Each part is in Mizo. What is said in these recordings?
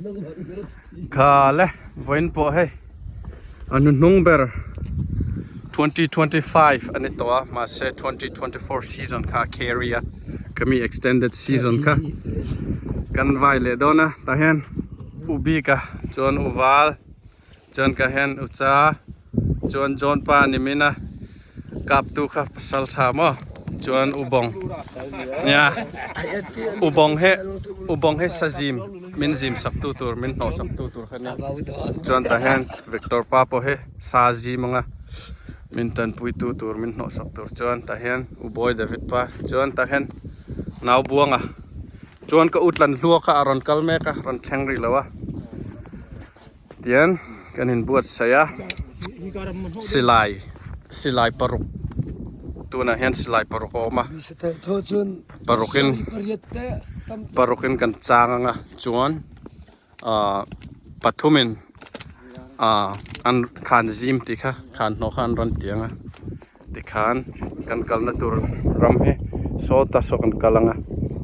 Kha le vawiin pawh hei a hnuhnung ber 2025 a ni tawh a mahse 2024 season kha a carry a khami extended season kha kan vai leh dawn a tah hian u bik a chuan u val chuan ka hian u cha chuan John pa ni min a kap tu kha pasal tha maw chuan u bawng nia u bawng hi u bawng hi sazim min zim sak tu tur min hnawh sak tu tur kha nia chuan tah hian Victor pa pawh hi sa zim anga min tanpui tu tur min hnawh sak tur chuan tah hian u bawi David pa chuan tah hian nau buanga chuan ka u tlan hlua kha a rawn kal mek a rawn thleng rih lo a. Tian kan inbuatsaih a, silai silai paruk tunah hian silai paruk a awm a, parukin parukin kan chang ang a chuan ahh pathumin ahh an khan zim tih kha khan hnawh kha an rawn ti ang a tikhan kan kalna tur ram hi sawta saw kan kal ang a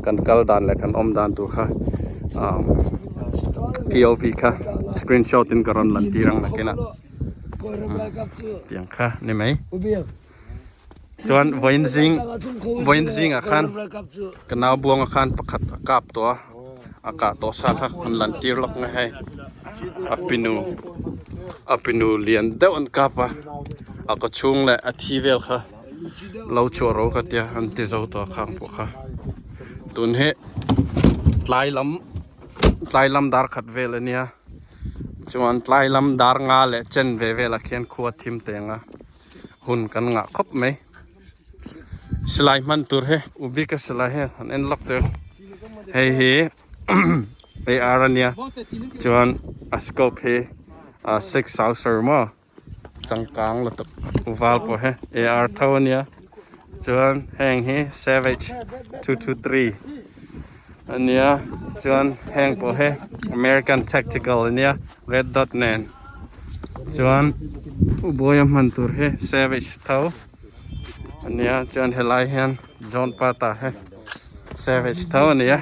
kan kal dan leh kan awm dan tur kha ahh pov kha screenshot in ka rawn lan tir ang nakin ah tiang kha ni mai chuan vawiin zing vawiin zingah khan ka nau buanga khan pakhat a kap tawh a a kah tawh sa kha an lan tir lawk nge hei a pinu a pinu lian deuh an kap a a kaw chhung leh a thi vel kha lo chhuah ro ka tia an ti zo tawh a khang pawh kha tun hi tlai lam tlai lam dar khat vel a nia chuan tlai lam dar nga leh chen ve velah khian khua thim teng a hun kan ngah khawp mai. Silai hman tur hi u bik a silai hi an en lawk tur hei hi ar ania chuan a scope hi six saucer maw changkang lutuk u val pawh hi ar tho ania chuan heng hi savage 223 ania chuan heng pawh hi American tactical ania red dot nen chuan u buaia hman tur hi savage tho. Ania chuan helai hian John Pata hi savage tho ania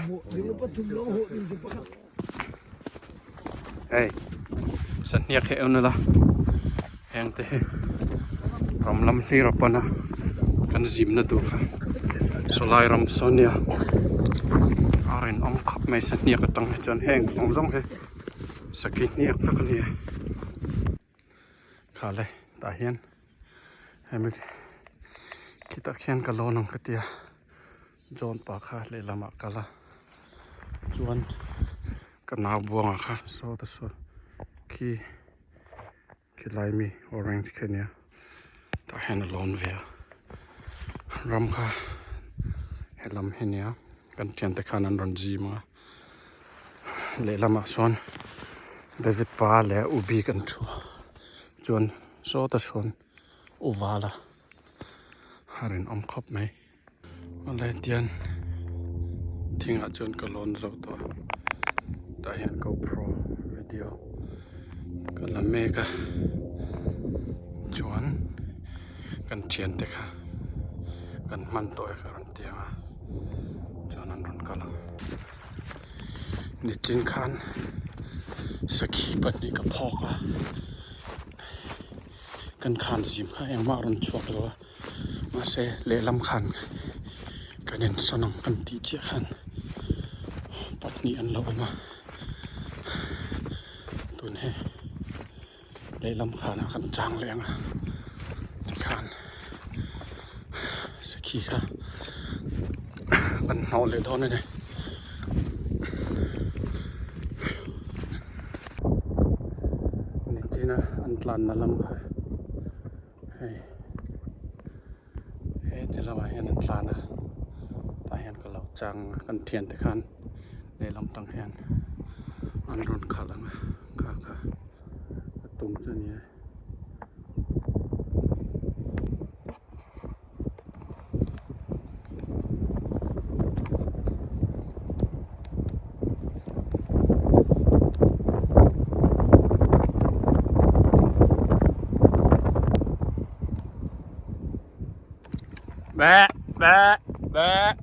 hei sahniak hi en ula heng te hi ram lam hlir a pan a kan zimna tur kha sawlai ram saw nia a rinawm khawp mai sahniak atang hi chuan heng zawng zawng hi sakhi hniak vek ania. Kha le tah hian hemi khitah khian ka lawn ang ka tia John pa kha lehlamah a kal a chuan ka nau buangah kha saw ta saw khi khilai mi orange khi ania tah hian a lawn ve a ram kha helam hi ania kan thiante khan an rawn zim a. Lehlamah sawn David pa leh u bik an thu a chuan sawtah sawn u vala a rinawm khawp mai awle tian thingah chuan ka lawn zo tawh a tah hian GoPro video ka la mek a chuan kan thiante kha kan hman tawh e ka rawn ti ang a chuan an rawn kal ang. Nichin khan sakhi pahnih ka phawk a kan khan zim kha engmah a rawn chhuak lo a mahse lehlam khan kan insawn ang kan tih chiah khan pahnih an lo awm a tun hi lehlam khanah kan chang leh ang a tikhan sakhi kha kan hnawh leh dawn a ni. Nichina an tlanna lam kha hei heti lamah hian an tlan a tah hian ka lo chang a kan thiante khan lehlam tang hian an rawn khalh ang a. Kha kha a tum chu a ni e. Beh beh beh.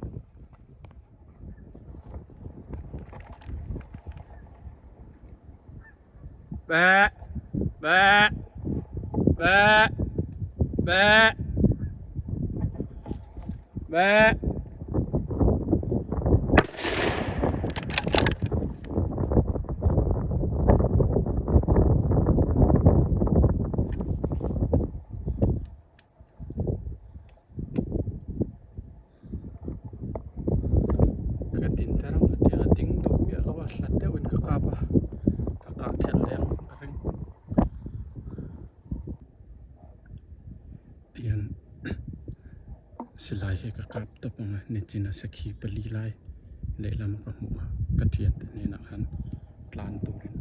Beh beh beh beh beh. Ka din te ram ka tia ding duh miah lo a hlat deuhin ka kap a ka kah thelh leh ang ka ring tihian silai hi ka kap tawp ang a nichina sakhi pali lai lehlam a ka hmuh kha ka thiante hnenah khan tlan turin.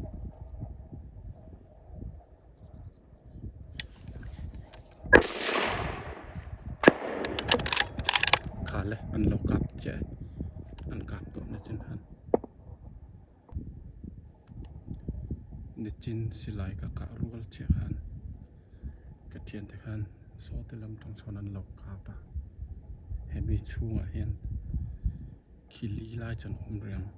Khal e an lo kap chiah e an kap tawh nichin khan nichin silai ka kah rual chiah khan ka thiante khan saw te lam tang chuan an lo kap a hemi chhungah hian khi li lai chuan awm reng ang.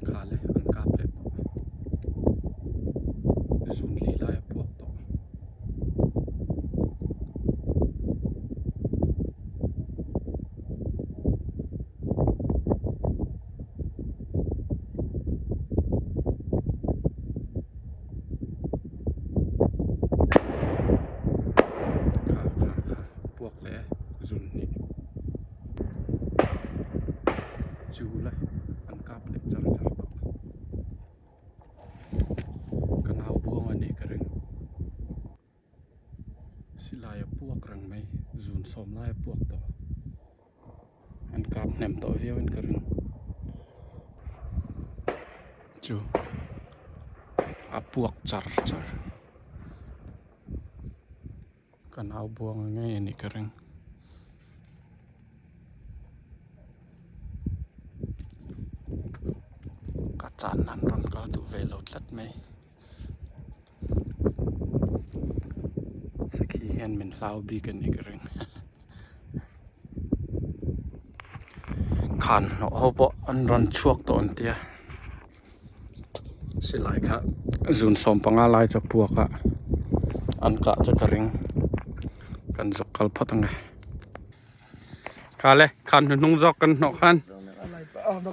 Kha le an kap leh tawh zun li lai a puak tawh. Kha kha kha puak leh zun hnih chu la an kap leh char char tawh ka nau buang a nih ka ring. Silai a puak reng mai zun sawm lai a puak tawh an kap hnem tawh viau in ka ring chu a puak char char ka nau buang ang ngei a nih ka ring. Ka chan an rawn kal duh ve lo tlat mai. Sakhi hian min hlau bik a nih ka ring khan hnawh ho pawh an rawn chhuak tawh an tia silai kha zun sawm panga lai chu a puak a an kah chu ka ring kan zuk kal phawt ang e khale khan hnuhnung zawk kan hnawh khan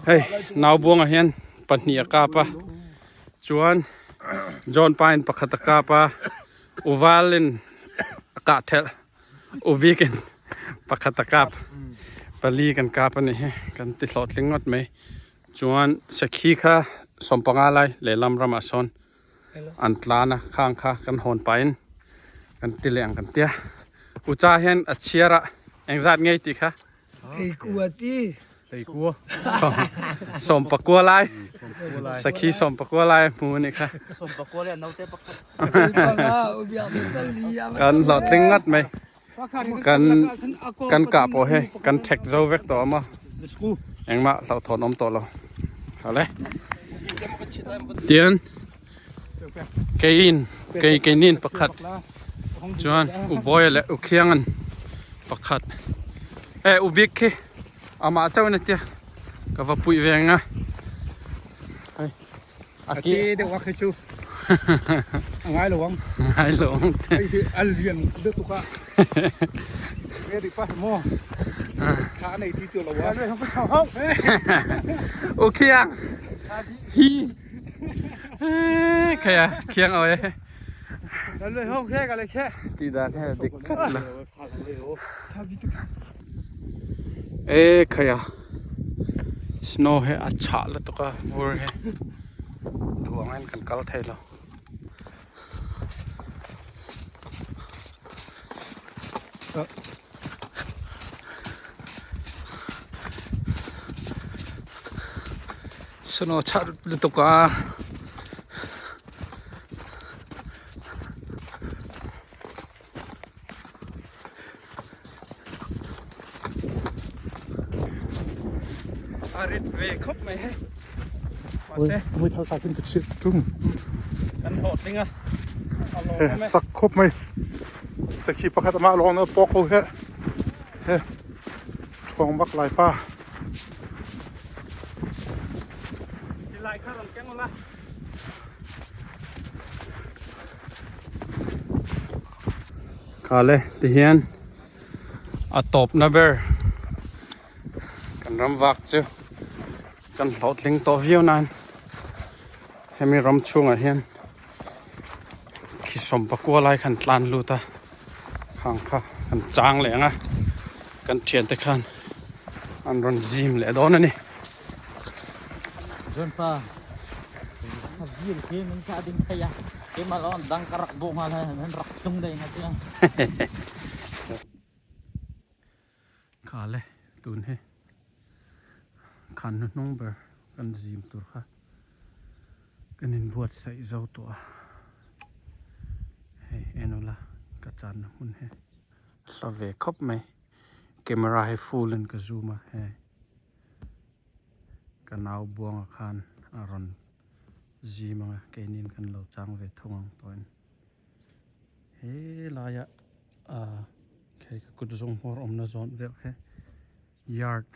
hei naubuangah hian pahnih a kap a. Chuan John Pine pakhat a kap a, Uvalin a kah thelh, Ubikin pakhat a kap. Pali kan kap a ni hi, kan ti hlawhtling ngawt mai. Chuan Sakhi kha sawmpanga lai lehlam ramah sawn an tlan a, khang kha kan hawn pahin kan ti leh ang kan tia. Ucha hian a chhiar a, engzat ngei tih kha? Leikua ti. Leikua. Sawm pakua lai. Sakhi sawm pakua lai hmu a nih kha. Sawm pakua leh naute pakhat. Kan hlawhtling ngat mai. Kan kan kah pawh hi kan thek zo vek tawh a maw. Engmah hlauhthawn awm tawh lo. Hale. Tian keiin kei keinin pakhat chuan u Bawia leh u Khiangan pakhat e u Bik khi amah chauh in a tia ka va puih ve ang a hei a ki deuh a khi chu a ngai lo ang ngai lo ang te hei hi a lian lutuk a ready pa maw tha a nei ti tawh lo a u Khiang hi Khaia khiang awi tih dan hi a dik tlat lo e khaia snow hi a chhah lutuk a vur hi duh ang in kan kal thei lo. Snow chhah lutuk a. A rit ve khawp mai hei. Mahse. Mui thal takin ka chhiat tum. Kan hlawhtling a. He chak khawp mai sakhi pakhat amah lawng na pawk ho he he thuang bak lai pa. Silai kha rawn keng ula. Khale tihian a tawpna ber kan ram vak chu kan hlawhtling tawh viau nan hemi ram chhungah hian khi sawmpakua lai khan tlan lut a khang kha kan chang leh ang a kan thiante khan an rawn zim leh dawn a ni. Khale tun hi khan hnuhnung ber kan zim tur kha kan inbuatsaih zo tawh a hei en ula ka channa hmun hi hla ve khawp mai camera hi full in ka zoom a hei ka nau buanga khan a rawn zim ang a keinin kan lo chang ve thung ang tawhin he laiah ah khei ka kut zawng hmawr awmna zawn vel kha yard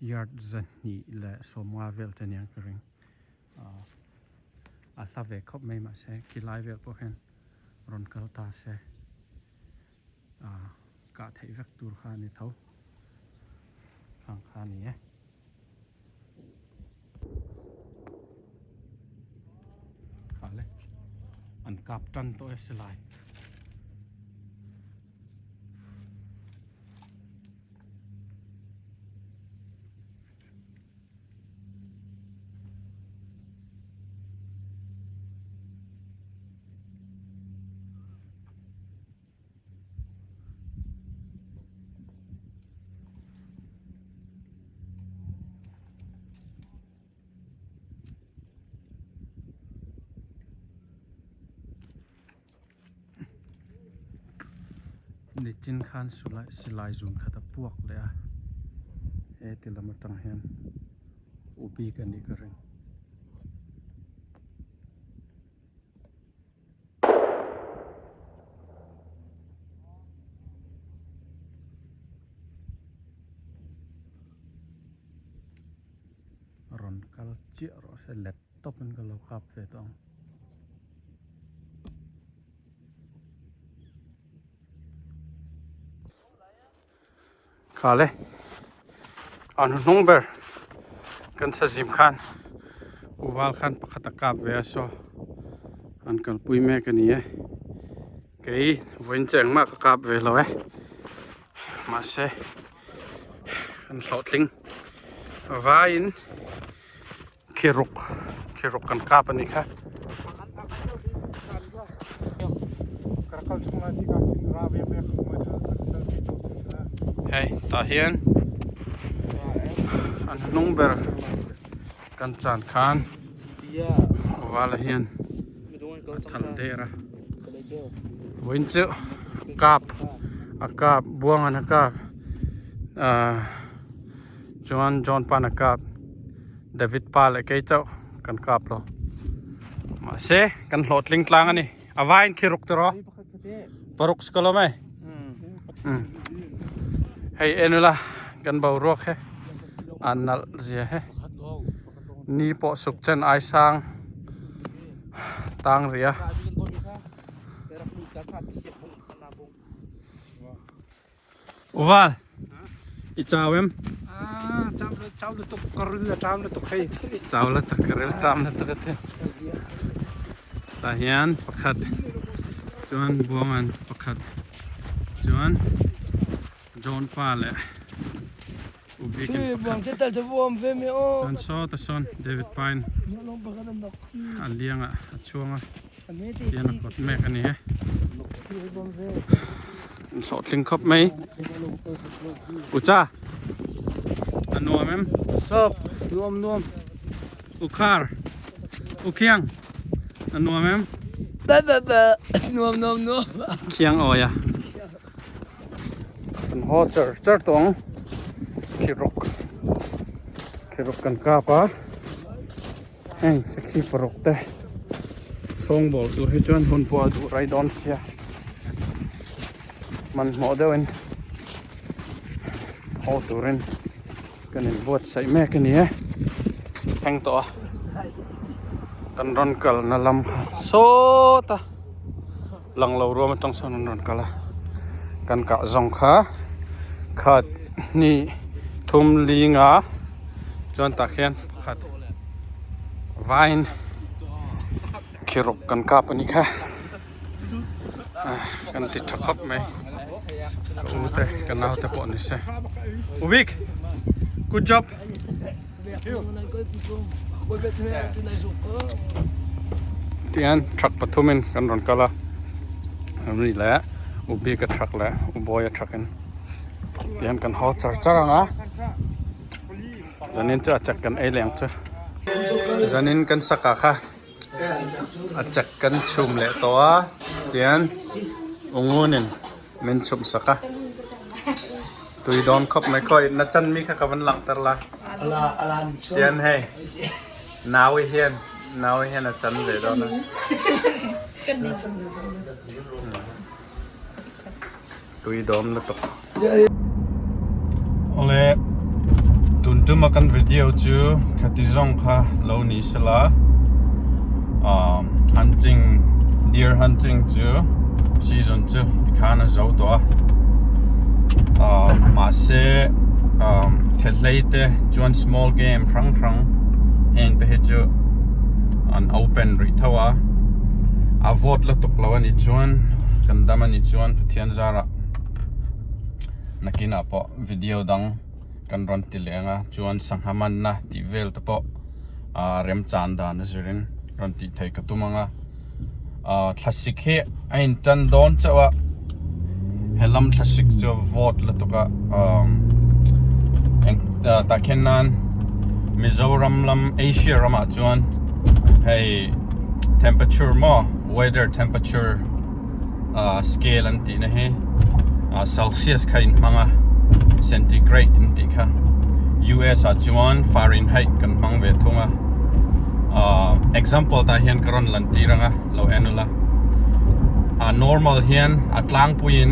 yard zahnih leh sawmnga vel te aniang ka ring ah a hla ve khawp mai mahse khilai vel pawh hian rawn kal ta se ah kah theih vek tur kha a ni tho khang kha a ni e. Khale an kap tan tawh e silai. Nichin khan silai zun khat a puak leh a he ti lam atang hian u bik a nih ka ring. Rawn kal chiah rawh se let tawp in ka lo kap ve tawh ang. Khale a hnuhnung ber kan sazim khan uval khan pakhat a kap ve a saw an kalpui mek a ni e kei vawiin chu engmah ka kap ve lo e mahse an hlawhtling vaiin Khiruk khiruk kan kap a nih kha. Hei tah hian an hnung ber kan chan khan vala hian a thal der a vawiin chu kap a kap buang an a kap ahh chuan John pan a kap. David pa leh kei chauh kan kap lo mahse kan hlawhtling tlang a ni a vain khi ruk tiraw paruk si ka lo mai hei en ula kan boruak he a nalh zia he ni pawh suk chen ai sang tang rih a. Uval i chau em? Ah, chau chau lutuk ka ril a ṭam lutuk hei. Chau lutuk ka ril ṭam lutuk a ti. Tah hian pakhat chuan Buangan pakhat chuan John pa leh U Bikin pakhat. Chuan sawta sawn David Pine a liangah a chhuang a. Hian a kawt mek a ni e. An hlawhtling khawp mai. Ucha a nuam em? Sap nuam nuam. Ukhar Ukhiang a nuam em? Ba ba ba nuam nuam nuam. Khiang awi a. Kan haw char char tawh ang. Khiruk khiruk kan kap a. Heng sakhi paruk te. Sawngbawl tur hi chuan hun pawh a duh rai dawn sia hmanhmawh deuhin haw turin kan inbuatsaih mek a ni e thleng tawh a kan rawn kalna lam kha sawta lang lo ruam atang sawn an rawn kal a kan kah zawng kha khat hnih thum li nga chuan tah khian pakhat vaiin khiruk kan kap a nih kha kan ti tha khawp mai ka u te ka nau te pawh ni se Ubik good job. Tihian truck pathumin kan rawn kal a ri leh u bika truck leh u bawia truck in tihian kan haw char char ang a zanin chu a chek kan ei leh ang chu zanin kan saka kha a chek kan chhum leh tawh a tihian u ngunin min chhum sak a tui dawn khawp mai khaw na chan mi kha ka van lang tar la tian hei naui hian naui hian a chan ve dawn a tui dawn lutuk awle tun tuma kan video chu khati zawng kha lo ni sela hunting deer hunting chu season chu tikhan a zo tawh a mahse thehlei te chuan small game hrang hrang heng te hi chu an open rih tho a a vawt lutuk lo a nih chuan kan dam a nih chuan Pathian zarah nakinah pawh video dang kan rawn ti leh ang a chuan sangha manna tih vel te pawh ah remchan dan a zirin rawn tih theih ka tum ang a ah thlasik hi a in tan dawn chauh a helam thlasik chu a vawt lutuk a ah eng tah khian nan Mizoram lam Asia ramah chuan hei temperature maw weather temperature ah scale an tih na hi ah celsius kha in hmang a centigrade an tih kha U_S ah chuan fahrenheit kan hmang ve thung a ah example tah hian ka rawn lan tir ang a lo en ula ah normal hian a tlangpuiin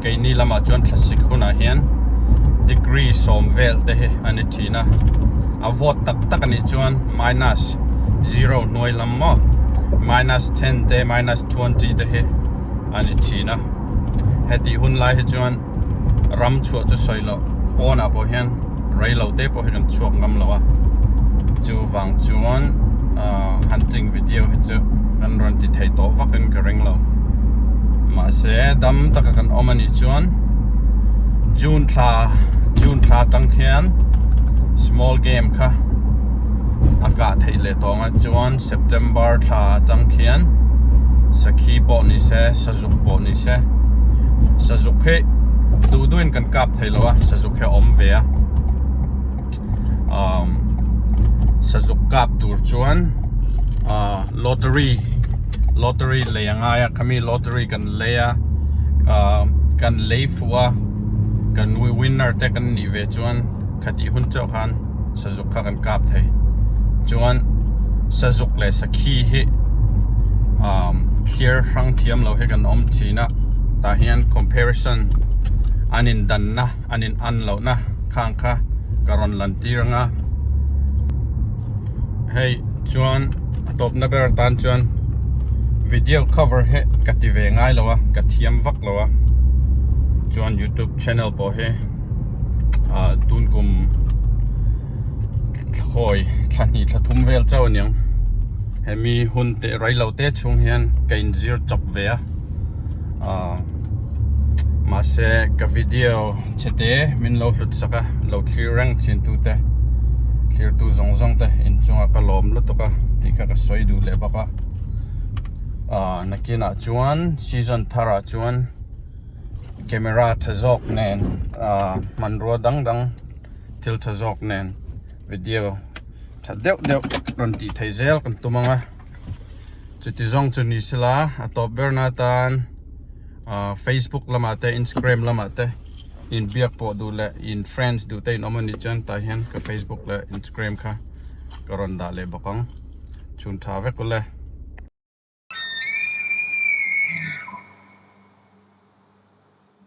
keini lamah chuan thlasik hunah hian degree sawm vel te hi a ni thin a a vawt tak tak a nih chuan minus zero hnuai lam maw minus 10 te minus 20 te hi a ni thin a hetih hun lai hi chuan ram chhuah chu sawi loh pawnah pawh hian rei lo te pawh hi kan chhuak ngam lo a chuvang chuan ah hunting video hi chu kan rawn ti thei tawh vak in ka ring lo mahse dam taka kan awm a nih chuan June thla June thla atang khian small game kha a kah theih leh tawh ang a chuan September thla atang khian sakhi pawh ni se sazuk pawh ni se sazuk hi duh duhin kan kap thei lo a sazuk hi a awm ve a umm sazuk kap tur chuan ah lottery lottery lei a ngai a khami lottery kan lei a ah kan lei fuh a kan winner te kan nih ve chuan khatih hun chauh khan sazuk kha kan kap thei chuan sazuk leh sakhi hi umm thlir hrang thiam lo hi kan awm thin a tah hian comparison an in danna an in an lohna khang kha ka rawn lan tir ang a hei chuan a tawpna ber atan chuan video cover hi ka ti ve ngai lo a ka thiam vak lo a chuan youtube channel pawh hi ah tun kum thlahawi thla hnih thla thum vel chauh aniang hemi hun te rei lo te chhung hian ka inzir chawp ve a ah mahse ka video chhe te min lo hlut sak a lo thlir reng thin tu te thlir tu zawng zawng te inchunga ka lawm lutuk a tih kha ka sawi duh leh bawk a ah nakinah chuan season thar ah chuan. Camera tha zawk nen ah hmanrua dang dang thil tha zawk nen video tha deuh deuh rawn tih theih zel kan tum ang a chuti zawng chu ni sela a tawp ber na atan ah facebook lamah te instagram lamah te inbiak pawh duh leh in friends duh te in awm anih chuan tah hian ka facebook leh instagram kha ka rawn dah leh bawk ang chhun tha vek ule.